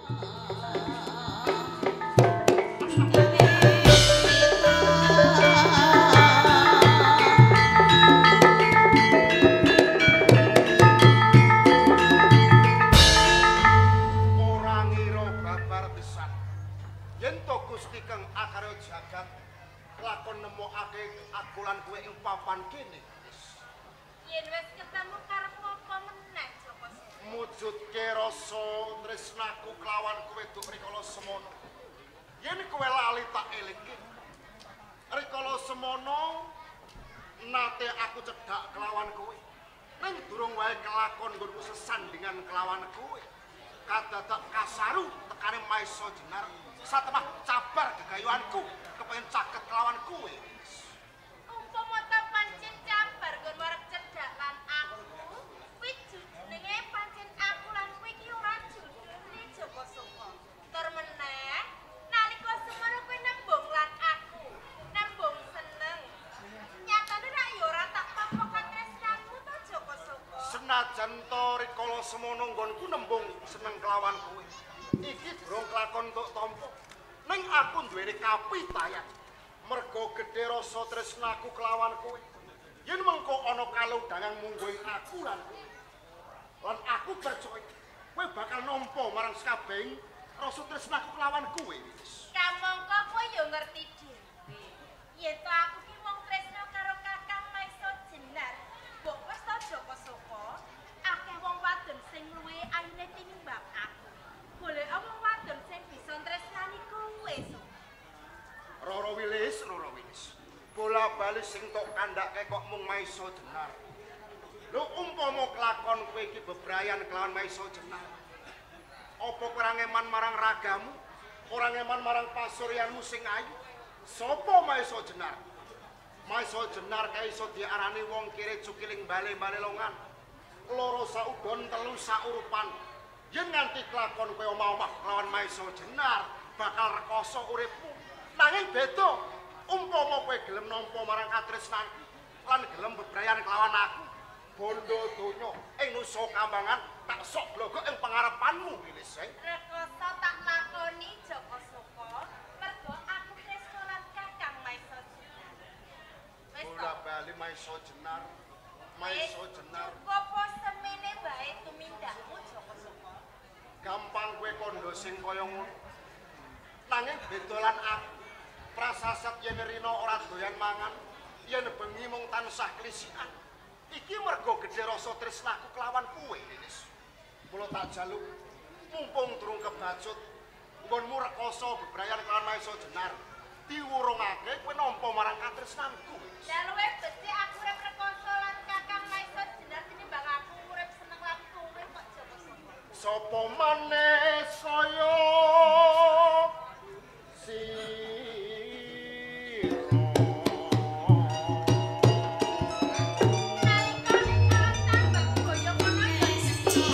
Ora ngira babar pisan. Yen to Gusti kang akarya jagat lakon nemokake aku lan kowe ing papan kene. Yen wis ketemu karepmu apa meneh Joko Soko? Mujudke rasa tresnaku kelawan kowe duk rikala semono. Yen kowe lali tak elingke. Rikala semono nate aku cedhak kelawan kowe. Ning durung wae kelakon nggonku sesandingan kelawan kowe. Kadadak kasaru tekane Maesa Jenar. Satemah cabar gegayuhanku kepengin caket kelawan kowe. Umpama ta pancen cabar nggon arep cedhak lan aku, kuwi jenenge pancen aku lan kowe iki ora judune Joko Soko. Tur meneh nalika semono kowe nembung lan aku, nembung seneng. Nyatane rak ya ora tak tampa katresnanmu to Joko Soko. Senajan to rikala semono nggonku nembung seneng kelawan kowe. Iki durung kelakon tok tampa. Ning aku duweni kapitayan. Mergo gedhe rasa tresnaku kelawan kowe. Yen mengko ana kalodhangan mungguh ing aku lan kowe. Lan aku percaya kowe bakal nampa marang sakabehing rasa tresnaku kelawan kowe. Kamangka kowe ya ngerti dhewe. Yen to aku ki mung tresna karo Kakang Maesa Jenar. Mbok wis to Joko Soko, akeh wong wadon sing luwe ayune tinimbang aku. Golek wong wadon sing bisa tresnani kowe, Sok. Roro Wilis, Roro Wilis. Bola-bali sing tok kandhake kok mung Maesa Jenar. Lho umpama kelakon kowe iki bebrayan kelawan Maesa Jenar. Apa kowe ora ngeman marang ragamu? Ora ngeman marang pasuryanmu sing ayu? Sopo Maesa Jenar? Maesa Jenar kae iso diarani wong kere cukiling bale-bale longan. Loro saudon telu saurupan. Yen nganti kelakon kowe omah-omah kelawan Maesa Jenar, bakal rekoso uripmu. Nanging beda, umpama kowe gelem nampa marang katresnanku lan gelem bebrayan kelawan aku, bondo donya ing Nusa Kambangan tak sok glogok ing pangarepanmu, Wilis. Rekoso tak lakoni Joko Soko, mergo aku tresna lan Kakang Maesa Jenar. Wis to. Bola-bali Maesa Jenar, Maesa Jenar. Cukup semene wae tumindakmu Joko Soko. Gampang kowe kandha sing kaya ngono. Nanging beda lan aku. Prasasat yen rina ora doyan mangan, yen bengi mung tansah klisikan. Iki mergo gedhe rasa tresnaku kelawan kowe, Lilis. Mula tak jaluk mumpung durung kebacut, nggonmu rekoso bebrayan kelawan Maesa Jenar. Diwurungake kowe nampa marang katresnanku. Lah luwih becik aku urip rekoso lan Kakang Maesa Jenar tinimbang aku urip seneng lan kowe kok Joko Soko. Sapa maneh saya Nalika ning alas tambak boyo kono ya Sira.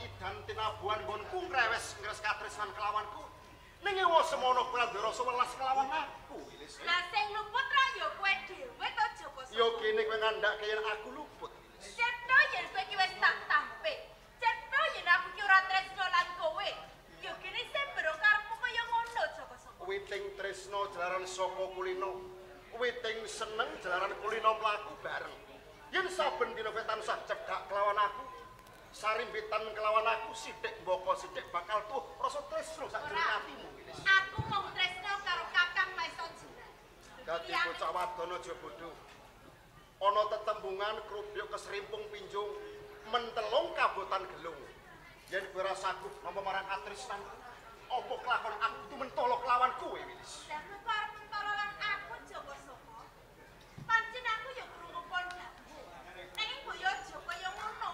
idan tinabuhan nggonku ngrewes ngres katresnan kelawanku. Ning ewa semono kowe duwe rasa welas kelawan aku, Wilis. Lah sing luput ra ya kowe dhewe to Joko Soko. Ya kene kowe ngandhake yen aku luput, Wilis. Cetha yen kowe iki wis tak tampik. Cetha yen aku ki ora tresno lan kowe. Ya kene sembro karepmu kaya ngono Joko Soko. Witing tresno jalaran saka kulino. Witing seneng jalaran kulino mlaku bareng. Yen saben dina kowe tansah cedhak kelawan aku, sarimbitan kelawan aku sithik mbaka sithik bakal tuh rasa tresno sak jroning atimu, Wilis. Aku mung tresno karo Kakang Maesa Jenar. Dadi bocah wadon aja bodho. Ana tetembungan krubyuk kesrimpung pinjung, mentelung kabotan gelung. Yen kowe ora sagup nampa marang katresnan, apa kelakon aku kudu mentolo kelawan kowe, Wilis? Lah kok arep mentolo lan aku Joko Soko? Pancen aku ya krungu pondhamu. Nanging mbok yo aja kaya ngono.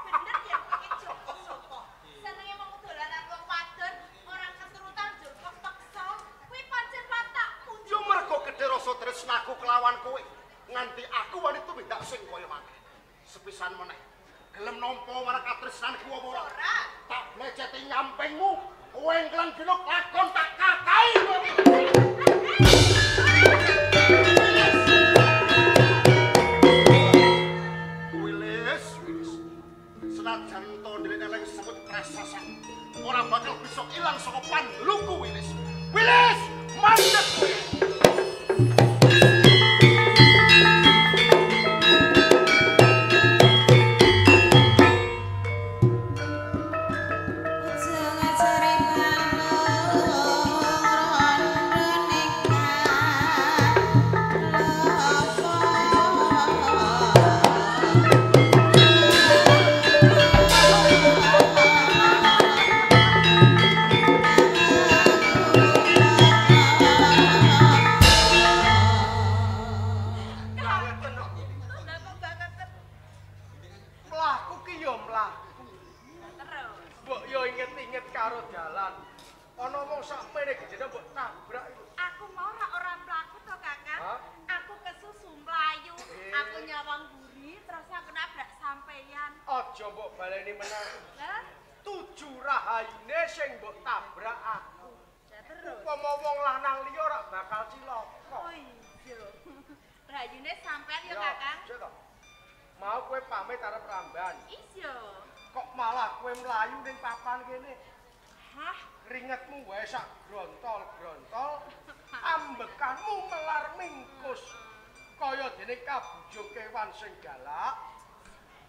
Bener ya kowe Joko Soko. Senenge mung dolanan wong wadon, ora keturutan njur kepeksa. Kuwi pancen watakmu. Yo mergo gedhe rasa tresnaku kelawan kowe, nganti aku wani tumindak sing kaya mangke. Sepisan meneh, gelem nampa marang katresnanku apa ora? Ora. Tak bleceti nyampingmu, kowe nglan dina lakon tak kakai kowe. Wilis, Wilis. Senajan to ndelik eleng semut krasasan, ora bakal bisa ilang saka pandeluku, Wilis. Wilis, mandek kowe. Mlaku ki ya mlaku. Terus. Mbok yo inget-inget karo dalan. Ana wong sakmene gedene mbok tabrak iku. Aku mau ora ora mlaku to, Kakang. Hah? Aku kesusu mlayu, Eh. aku nyawang mburi, terus aku nabrak sampeyan. Aja mbok baleni meneh. Lah, Tuju rahayune sing mbok tabrak aku. lah terus. Upama wong lanang liya ora bakal cilaka. Oh iya. Rahayune sampean ya, Kakang. Iya to. Mau kowe pamit arep ramban. Iya. Kok malah kowe mlayu ning papan kene? Hah? Keringetmu wae sak grontol-grontol, ambekanmu melar mingkus. Kaya dene kabujuk kewan sing galak,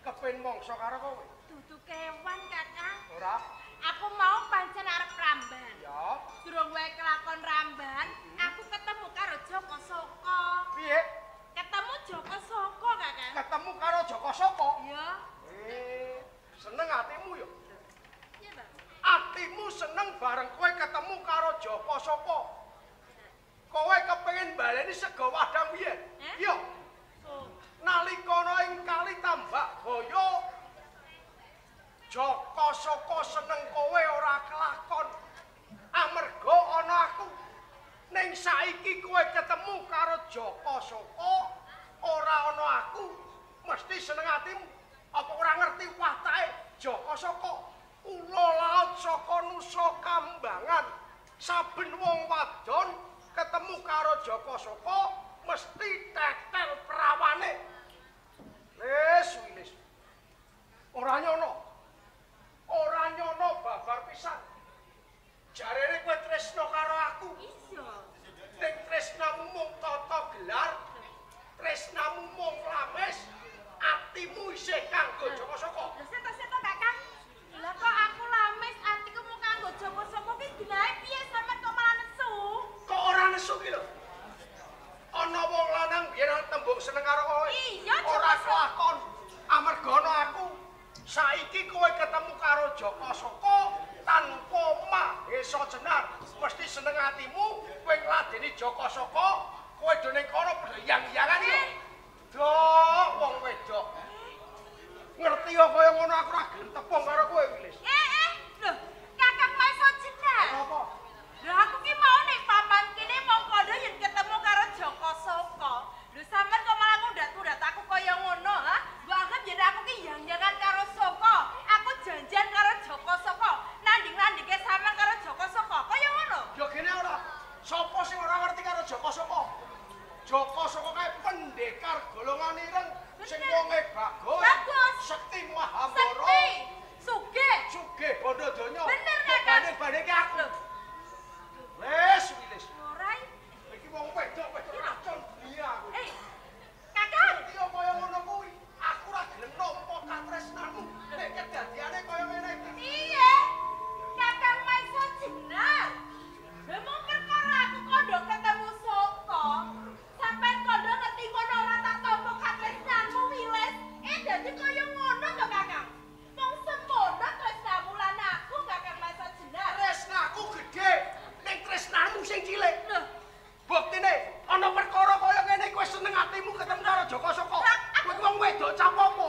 kepin mangsa karo kowe. Dudu kewan, Kakang. Ora? Aku mau pancen arep ramban. Ya. Durung wae kelakon ramban, aku ketemu karo Joko Soko. Piye? Ketemu Joko Soko, Kakang. Ketemu karo Joko Soko? Iya. Seneng atimu ya? Iya ta? Atimu seneng bareng kowe ketemu karo Joko Soko. Kowe kepengin baleni sego wadang biyen. Eh? Iya. So. Nalika ana ing kali Tambak Boyo, Joko Soko seneng kowe ora kelakon. Amarga ana aku. Ning saiki kowe ketemu karo Joko Soko, ora ana aku, mesti seneng atimu. Apa ora ngerti watake Joko Soko? Ula laut saka Nusa Kambangan. Saben wong wadon ketemu karo Joko Soko mesti tetel prawane. Wis, Wilis. Ora nyono. Ora nyono babar pisan. Jarene kowe tresno karo aku. Iya. Ning tresnamu mung tata gelar, tresnamu mung lames, atimu isih kanggo Joko Soko. Lho seto-seto, Kakang. Lah kok aku lames atiku mung kanggo Joko Soko ki genahe piye sampean kok malah nesu? Kok ora nesu ki lho? Ana wong lanang biyen tembung seneng karo kowe. Iya, Joko Ora Soko. kelakon. Amarga ana aku. Saiki kowe ketemu karo Joko Soko tanpa Mahesa Jenar, mesti seneng atimu kowe ngladeni Joko Soko, kowe do ning kono padha yang-yangan yo. Eh. Dok, wong wedok. Ngerti yo kaya ngono aku ora gelem tepung karo kowe, Wilis. Lho, Kakang Mahesa Jenar. Apa? Lho aku ki mau ning papan kene mong kondo yen ketemu karo Joko Soko. Lho sampean kok malah ngundat-undat aku kaya ngono, ha? Mbok anggap yen aku ki yang-yangan karo Soko. Aku janjian karo Joko Soko kae pendekar golongan ireng sing wonge bagus. Bagus. Sekti Mahabara. Sekti. Sugih. Sugih bondo donya. Bener, Kakang. Banding-bandingke aku. Wis, Wilis. Ora. Iki wong wedok-wedok racun dunia aku. Eh. Kakang. Iki kaya ngono kuwi. Aku ora gelem nampa katresnanmu. Nek kedadiane kaya ngene iki. Piye? Kakang Maisa Jenar. Lha mung perkara aku kondo ketemu Soko. Sampeyan kondo ngerti ngono ora tak tampa katresnanmu Wilis. Eh dadi kaya ngono to Kakang. Mung semono tresnamu lan aku Kakang Maisa Jenar. Tresnaku gedhe, ning tresnamu sing cilik. Lho, Buktine ana perkara kaya ngene kowe seneng atimu ketemu karo Joko Soko. Kowe ki wong wedok cap apa?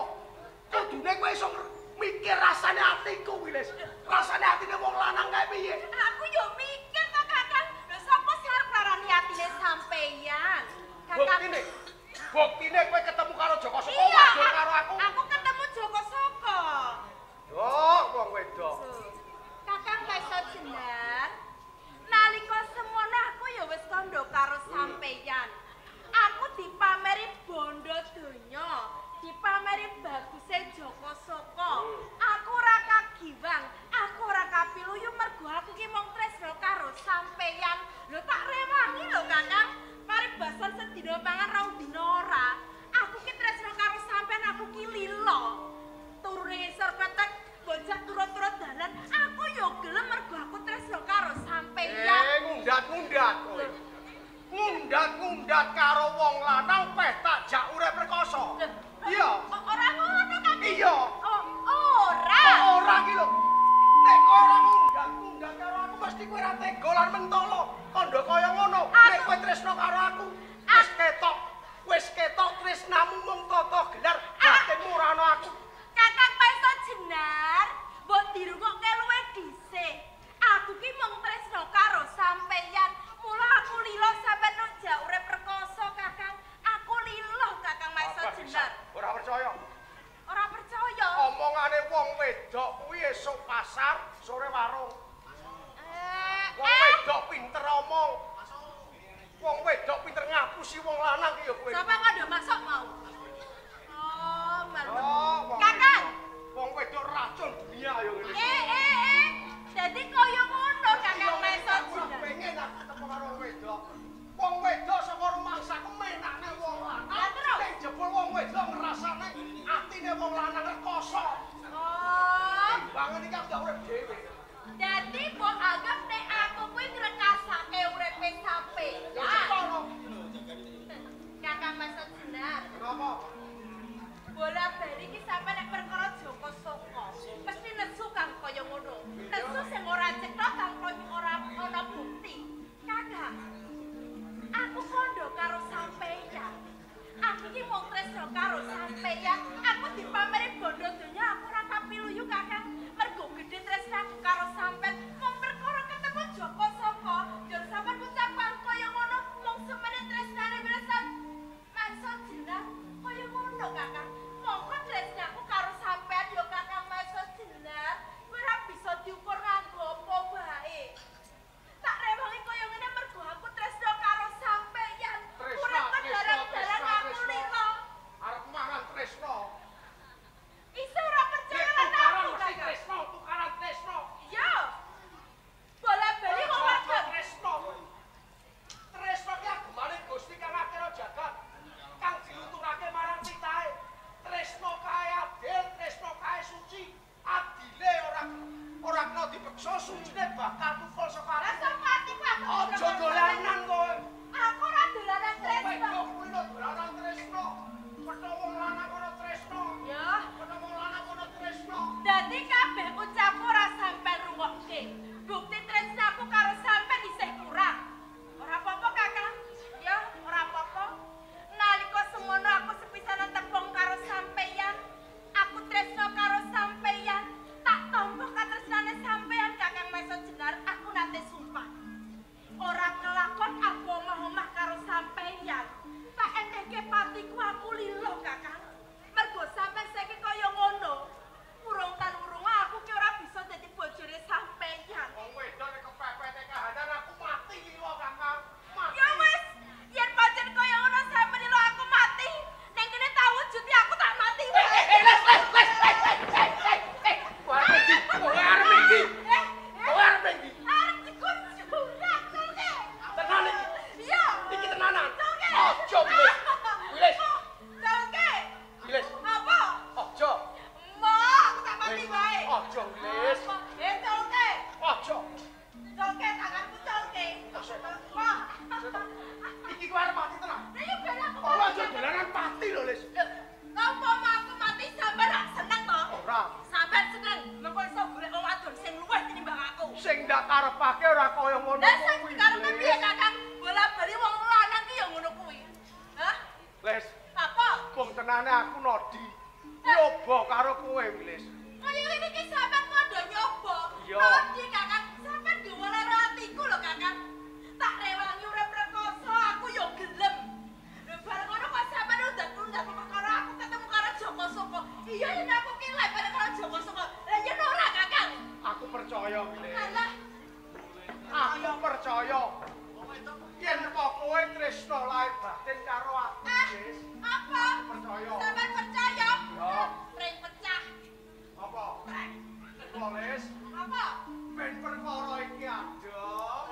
Kudune kowe iso mikir rasane atiku Wilis. Rasane atine wong lanang kae piye? Aku yo mikir to Kakang. Lho sapa sing arep larani atine sampeyan? Kakang. Buktine kowe ketemu karo Joko Soko Iya, wadon karo aku. Aku ketemu Joko Soko. Yo, wong wedok. Kakang Maisa Jenar, nalika semono aku ya wis kandha karo sampeyan. Aku dipameri bondo donya, dipameri baguse Joko Soko. Aku ora kagiwang, aku ora kapiluyu mergo aku ki mung tresna karo sampeyan. Lho tak rewangi lho Kakang, paribasan sedina mangan rong dina ora. Aku ki tresna karo sampeyan, aku ki lila. Turu ning ngisor petek, bocah turut-turut dalan, aku yo gelem mergo aku tresna karo sampeyan. Eh, ngundat-ngundat kowe. Ngundat-ngundat karo wong lanang peh tak jak urip rekoso. Iya. Ora ngono Kakang. Iya. Oh, ora. Ora ki lho. Nek kowe ora ngundat-ngundat karo aku mesti kowe ora tega lan mentolo. Kandha kaya ngono. Nek kowe tresna karo aku, wis ketok. Wis ketok tresnamu mung tata gelar, batinmu ora ana aku. Kakang Maisa Jenar, mbok dirungokke luwih dhisik. Aku ki mung tresna karo sampeyan. Mula aku lila sampe nujak urip rekoso, Kakang. Aku lila Kakang Maisa Jenar. Ora percaya. Ora percaya. Omongane wong wedok kuwi esuk pasar, sore warung. Wong wedok pinter omong. Wong wedok pinter ngapusi wong lanang ki ya kowe. Sapa kandha masuk mau? Oh, mantep. Oh, Kakang. Wong wedok racun dunia ya ngene. Eh. Dadi kaya ngono Kakang Maisa Aku Jenar. pengen aku ketemu karo wong wedok. Wong wedok saka rumangsaku menakne wong lanang. Lah, terus? Ning jebul wong wedok ngrasane atine wong lanang rekoso. Oh. Timbangan iki aku tak urip dhewe. Dadi mbok anggap nek aku kuwi ngrekasake uripe Ya sampeyan. ketara. Kakang Maisa Jenar. Kenapa? Bola bali iki sampe nek perkara Joko Soko. Mesti nesu kang kaya ngono. Nesu sing ora cetha kang kaya ora ana bukti. Kakang, aku kandha karo sampeyan. Aku iki mung tresna karo sampeyan. Aku dipameri bondo donya aku ora kapiluyu Kakang. Mergo gedhe tresnaku karo sampeyan. Mung perkara ketemu Joko Soko, njur sampeyan ucapan kaya ngono mung semene tresnane wirisan Maisa Jenar kaya ngono Kakang. Mongko tresnaku karo sampeyan ya Kakang Maisa Jenar, kuwi ora bisa diukur nganggo apa wae. Tak rewangi kaya ngene mergo aku tresna karo sampeyan. Tresna, Urip tresna, kedarang-darang tresna, aku tresna. lila. Arep mangan tresna. Iso ora percaya Nek lan tukaran aku mesti Kakang. tresna, tukaran tresna. Iya. Bola bali wong Aja wadon. tresna kowe. Tresna ki agemane Gusti kang akeh jagat. Kang diluturake marang titahe. Tresna kae adil, tresna kae suci. Adile ora kena dipeksa, sucine bakal tukul saka Lah ati. sapa atiku aku Aja dolanan kowe. Aku ora dolanan Wong tresna. wedok kuwi lho dolanan tresna. Petho wong lanang ana tresna. Ya. Petho wong lanang ana tresna. Dadi kabeh ucapku ora sampean rungokke. Bukti tresnaku karo sampean isih kurang. Ora apa-apa, Kakang. Ya, ora apa-apa. Nalika semono aku sepisanan tepung karo sampeyan, aku tresna karo sampeyan, tak tampa katresnane sampeyan Kakang Maisa Jenar, aku nate sumpah. Ora kelakon aku ndak karepake ora kaya ngono Lah sing kuwi. dikarepe Les. piye Kakang? Bola-bali wong lanang ki ya ngono kuwi. Hah? Les, Apa? wong tenane aku nodi. Nyoba karo kowe, Wilis. Kaya ngene iki sampean padha nyoba. Iya. Nodi Kakang, sampean gawa lara atiku lho Kakang. Tak rewangi urip rekoso, aku yo gelem. Lho bareng ngono kok sampean undat-undat perkara aku ketemu karo Joko Soko. Iya yen aku ki lek bareng karo Joko Soko. Lah yen ora Kakang. Aku percaya, Wilis. Alah, Aku percaya. Yen kok kowe tresna lae batin karo aku, ah, Lis. apa? Aku percaya. Sampean percaya? Ya. Pring pecah. Apa? Lis, Apa? ben perkara iki adem,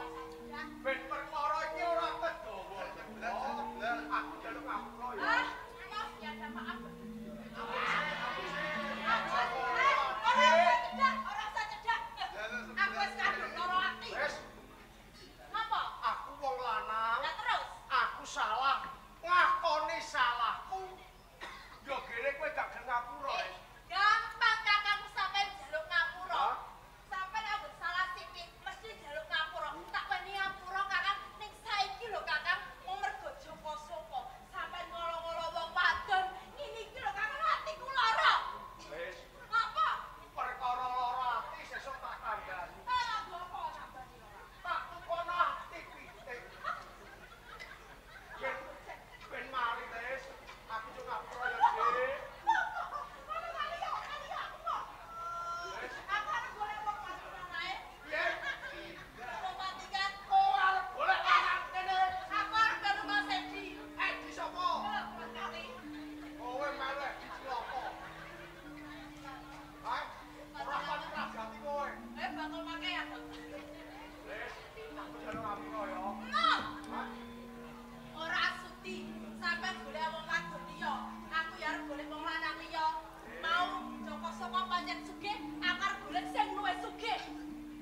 ben perkara iki ora kedawa. Aku njaluk ngapura ya. Ah, maaf ya, ada maaf. Ora usah cedak, ora usah cedak. Aku wis kadung lara ati. Wis, Ngapa? aku wong lanang, Lah terus? aku salah, ngakoni salahku. Yo gere kowe gak gelem ngapura, Lis. Gampang kakangku sampean njaluk ngapura. Hah? Sampean anggere salah sithik mesti njaluk ngapura. Tak weni ngapura kakang ning saiki lho kakang mung mergo Joko Soko. Sampean ngolo-ngolo wong wadon ngene iki lho kakang atiku lara. Wis, Ngapa? perkara lara ati sesuk tak kandhani. Ah, nganggo apa nambani ora? Tak tukono ati pitik. Ben ben mari, Lis. Aku yo ngapura ya, Dik. Ono kali yo, kali yo aku kok. Wis, Aku arep golek wong wadon ae. piye? Wong mati kan. Kowe arep golek lanang kene. Aku arep melu Mas Edi. Edi sapa? Eh, kali. Kowe melu Edi cilaka. Hai, ora pati rajati kowe. Eh, bakal pakaian dong. Lis, aku njaluk ngapura ya. No. Hah? Ora sudi sampean golek wong wadon liya. Aku ya arep golek wong lanang liya. Mau Joko Soko pancen sugih, aku arep golek sing luwih sugih.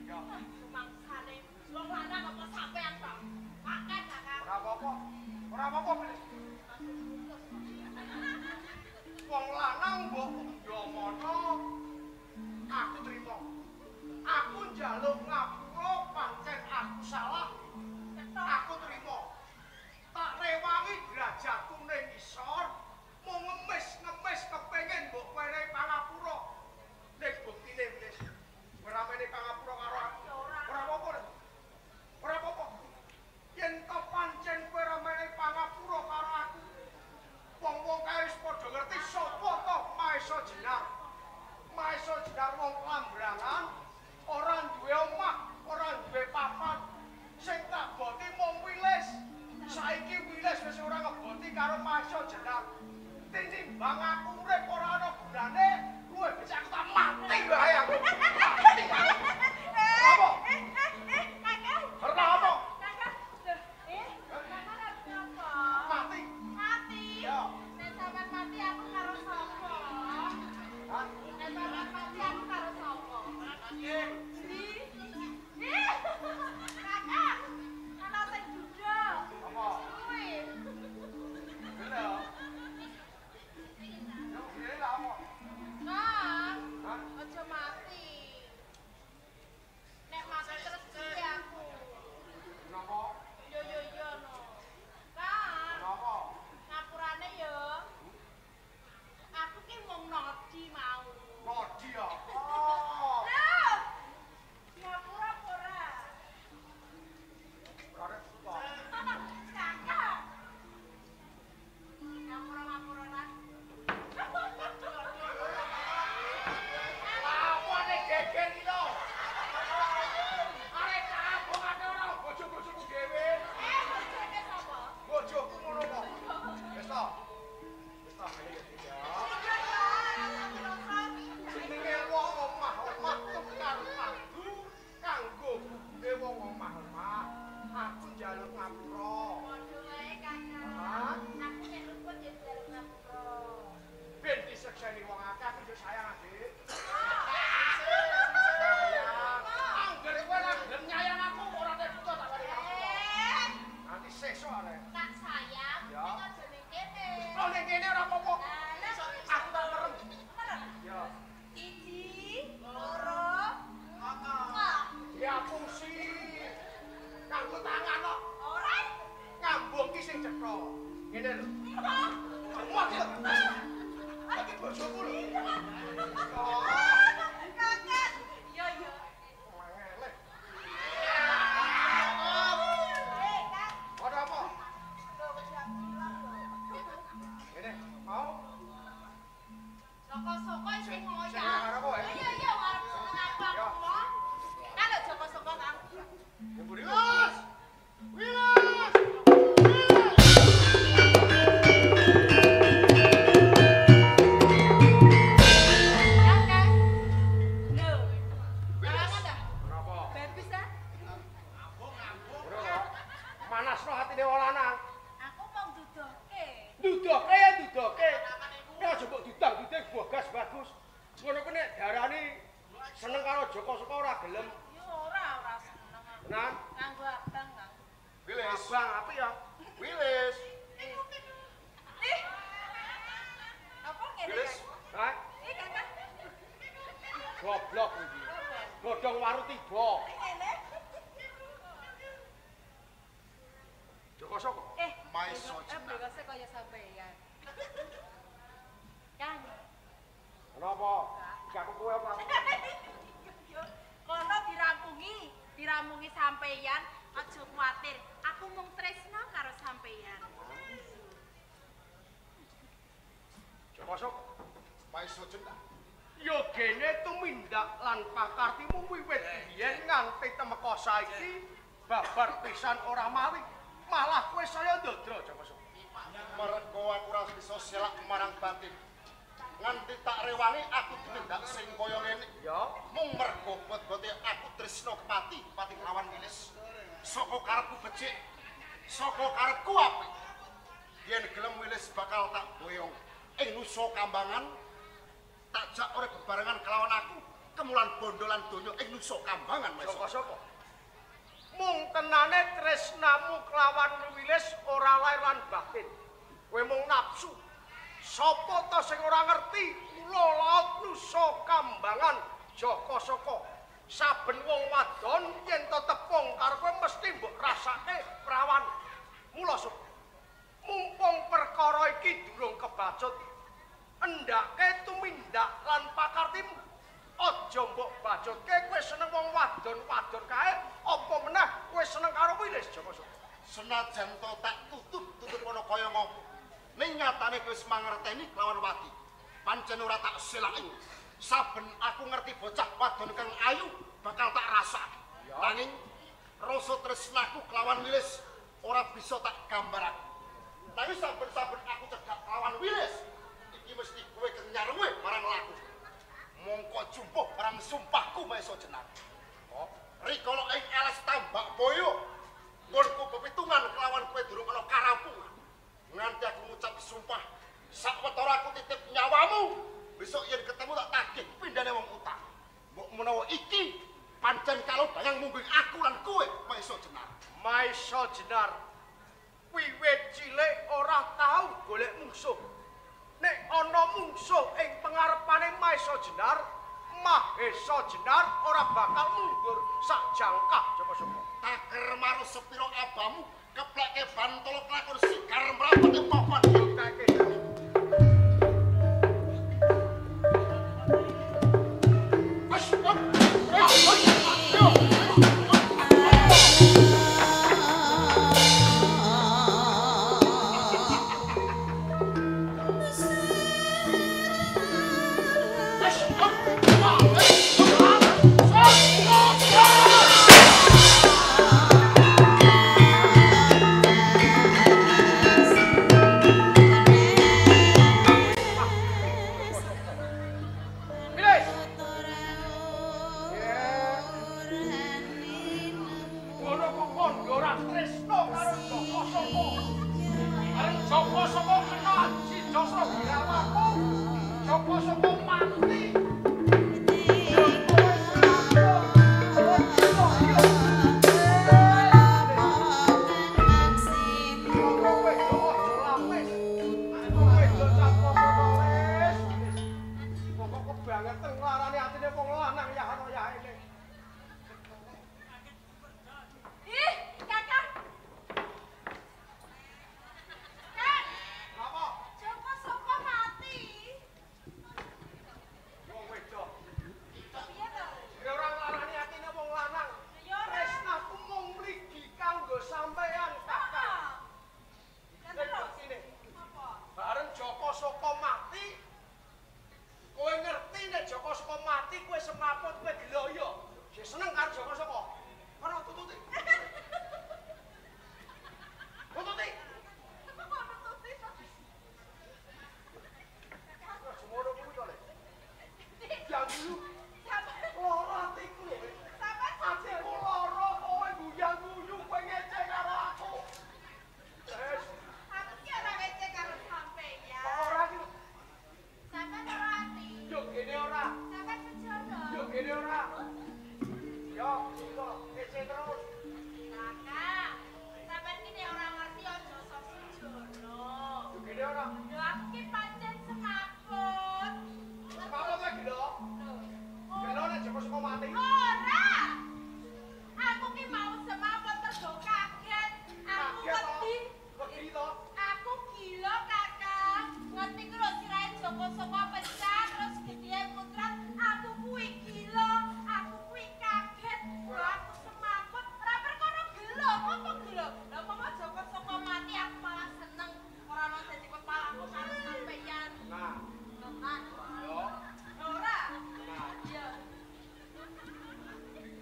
Ya, Ah, rumangsane wong lanang apa sampean to? Akeh Kakang. ora apa-apa. Ora apa-apa, Lis. Wong lanang mbok yo mono. Aku trimo. Aku njaluk ngapura pancen aku salah. Aku trimo. Tak rewangi derajatku ning ngisor, mung ngemis-ngemis kepengin mbok wenehi pangapura. Ning buktine wis ora wenehi pangapura karo aku. Ora. Ora apa-apa. Lis. Ora apa-apa. Yen to pancen kowe ora menehi pangapura karo aku, wong-wong kae wis padha ngerti sapa to Maesa Jenar. Maesa Jenar wong lambrangan, ora duwe omah, ora duwe papan. Sing tak boti mung Wilis. Saiki Wilis wis ora ngeboti karo Maesa Jenar. Tinimbang aku urip ora ana gunane, luwih becik aku tak mati wae aku. Mati aku. Apa? Eh, eh, eh, Kakang. Karena apa? Kakang. Loh, eh, kakang arep ngapa? Mati. Mati. Ya. Nek sampean mati aku karo sapa? Hah? Nek sampean mati aku karo sapa? Eh, Di. Eh, Kakang. Ana sing duduk. Apa? Kuwi. Gila. Yo gila apa? Kang, Hah? aja mati. Nek mati terus piye aku? Kenapa? Yo yo yo no. Kang, Kenapa? ngapurane yo. Aku ki mung nodi mau. Nodi ya. Oh. Loh, ngerasno atine wong lanang. Aku mung dudohke. Dudohke ya dudohke. Nek aja mbok dudang-duding bagas bagus. Ngono kuwi nek darani seneng karo Joko Soko ora gelem. Yo ora seneng aku. Tenan? Nganggo abang, Kang. Wilis. Abang apik ya. Wilis. Ih. Apa ngene? Wilis. Hah? Ih, Kakak. Goblok iki. Godhong waru tiba. Ngene. Joko Soko. Eh, Maiso Jenar. Brengose kaya sampeyan. Kang. Kenapa? Iki aku kowe apa? Kono dirampungi, dirampungi sampeyan, aja kuwatir. Aku mung tresno karo sampeyan. Joko Soko. Maiso Jenar. Yogene tumindak lan pakartimu wiwit biyen nganti temeka saiki babar pisan ora mawi. Malah kowe saya ndodro Joko Soko. Mergo aku ora bisa selak marang batin. Nganti tak rewangi aku tumindak sing kaya ngene. Ya, Mung mergo bot-bote aku tresno kepati, pati lawan Wilis. Saka karepku becik, saka karepku apik. Yen gelem Wilis bakal tak boyong ing Nusa Kambangan, tak jak urip bebarengan kelawan aku, kemulan bondo lan donya ing Nusa Kambangan Mas. Joko Soko. Mung tenane tresnamu kelawan Wilis ora lair lan batin. Kowe mung nafsu. Sapa ta sing ora ngerti kula laut Nusa Kambangan Joko Soko. Saben wong wadon yen to tepung karo kowe mesti mbok rasake prawan. Mula Sok, mumpung perkara iki durung kebacut, endake tumindak lan pakartimu. Aja mbok bacutke kowe seneng wong wadon-wadon kae, apa meneh kowe seneng karo Wilis Joko Soko. Senajan to tak tutup-tutup ana kaya ngopo. Ning nyatane kowe wis mangerteni kelawan wati. Pancen ora tak selaki. Saben aku ngerti bocah wadon kang ayu bakal tak rasake. Nanging rasa tresnaku kelawan Wilis ora bisa tak gambarake. Nanging saben-saben aku cedhak kelawan Wilis, iki mesti kowe kang nyarwe marang laku. Mongko jumpuh marang sumpahku Maesa Jenar. Oh, rikala ing alas Tambak Boyo, nggonku pepitungan kelawan kowe durung ana karampungan. Nganti aku ngucap sumpah, sawetara aku titip nyawamu. Besok yen ketemu tak tagih pindhane wong utang. Mbok menawa iki pancen kalodhangan mungging aku lan kowe Maesa Jenar. Maesa Jenar wiwit cilik ora tau golek mungsuh. Nek ana mungsuh ing pengarepane Maesa Jenar, Mahesa Jenar ora bakal mundur sak jangkah Joko Soko. Taker marus sepiro abamu, kepleke bantala kelakon sigar mrapet ing papan. Kake. Wes.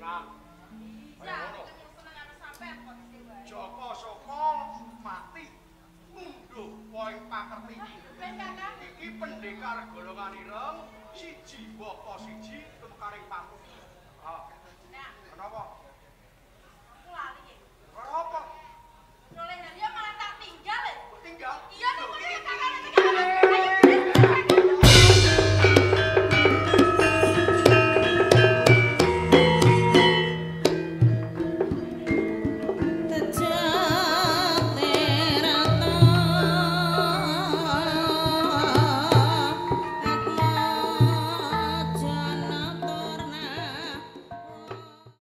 Nah, Iya, aku seneng karo sampean kok mesti wae. Jaka Saka mati ngunduh wohing pakerti. Ben Kakang. Iki pendekar golongan ireng, siji waka siji tumekaring patu. Ah, Nah, kenapa?